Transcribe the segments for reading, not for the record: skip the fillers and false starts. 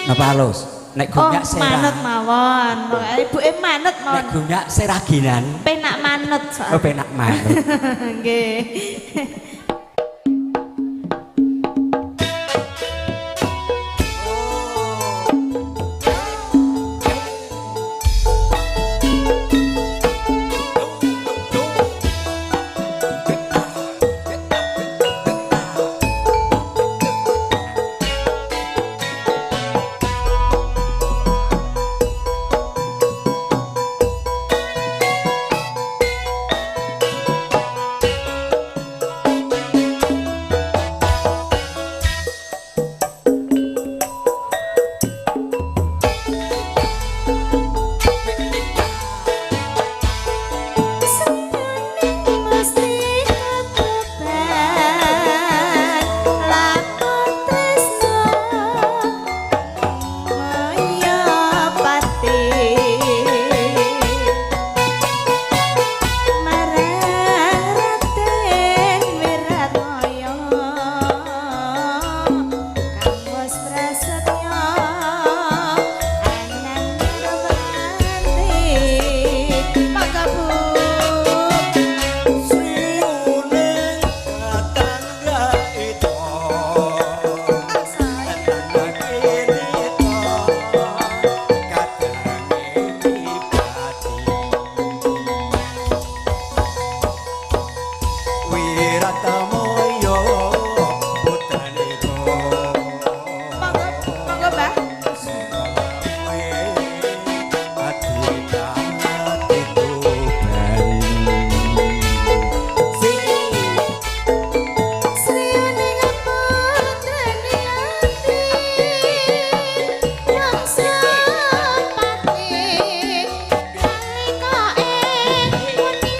Napa halus? Nek Oh, gonyak serah. manut mawon. Pokoke ibuke manut Nek mawon. gonyak seraginan. Penak manut soalnya. Oh, penak manut. Nggih. Mesti kebeban lakon tresno maya pati marang Raden Wiratmaya kang wis prasetya anang nirwanti. Mangga Bu. Sriuning tetangga itu. Tetangga kene to. Kadange pribadi. Wiratamoyo putrane Monggo, monggo, Mbah. Sriyuning putrane ati wangsa pati nalika ing wengi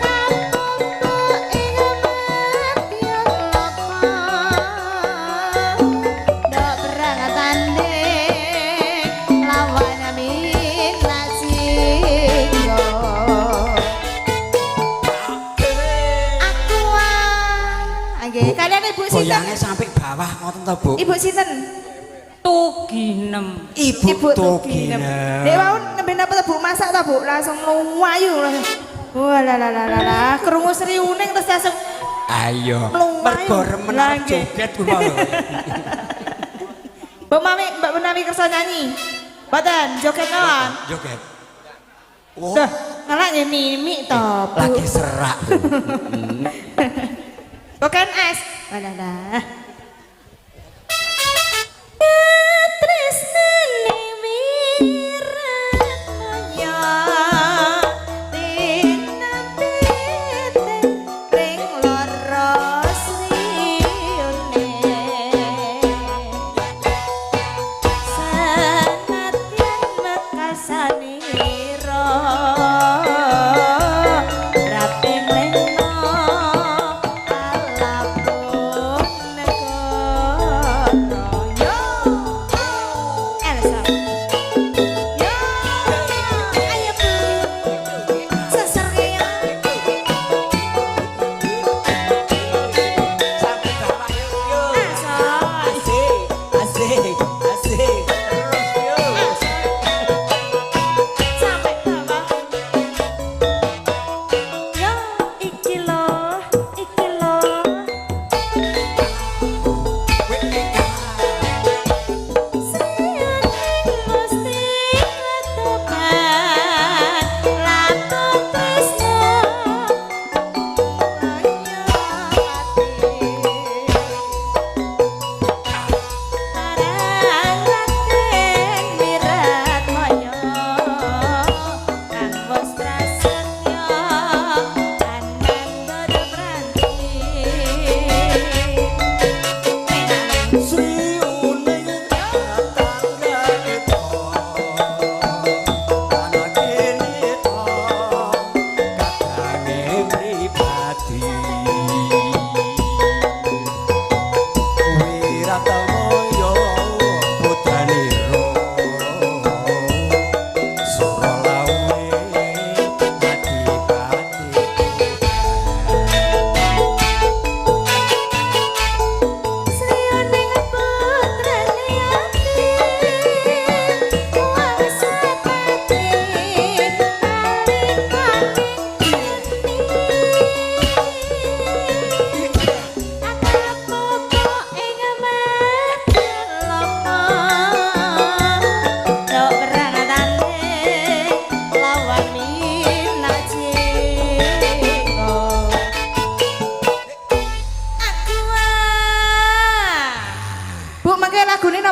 kapungkur ing madya loka ndok perang tanding lawan Minasingga. Aku nggih, kalian Ibu sinten? Goyange sampai bawah ngoten to, Bu? Ibu sinten? Tuginem. Ibu Tuginem. Dek wau nembe napa to Bu masak to Bu? Langsung mlayu langsung. Wah la la la la la, krungu Sri Uning terus langsung Ayo. Mluwayu. Mergo remen Lah, arep nggih. joget kula lho. Mbak Mami, Mbak Menawi kersa nyanyi. Mboten, joget mawon. Joget. Oh, Duh, malah nggih mimik to, Bu. lagi serak. Bukan es. Walah lah. Tresnane Wiratmaya tinapit ring lara sriyune senadyan mekasanira raping lena alapun negara.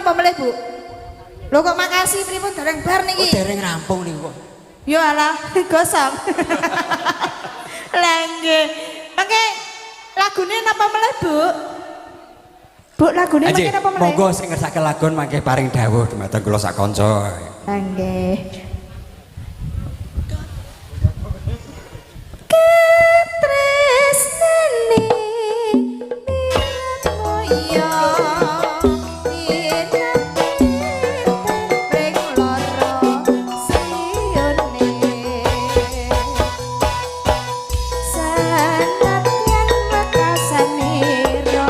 napa melih, Bu? Lho kok makasih pripun dereng bar Oh, niki? dereng rampung niku kok. Yo alah, gosong. Lah nggih. Mangke lagune napa melih, Bu? Bu, lagune mangke Anjih, napa melih? monggo sing ngersake lagon mangke paring dawuh dumateng kula sak kanca. Lah nggih. Katresnane mirmoyo ring lara siyone sanadyan mekasanira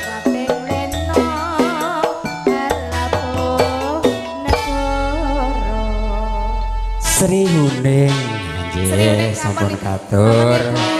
raping lena alapo negara. Sri Huning. Sri Huning Nggih, sampun sampun katur. Ibu.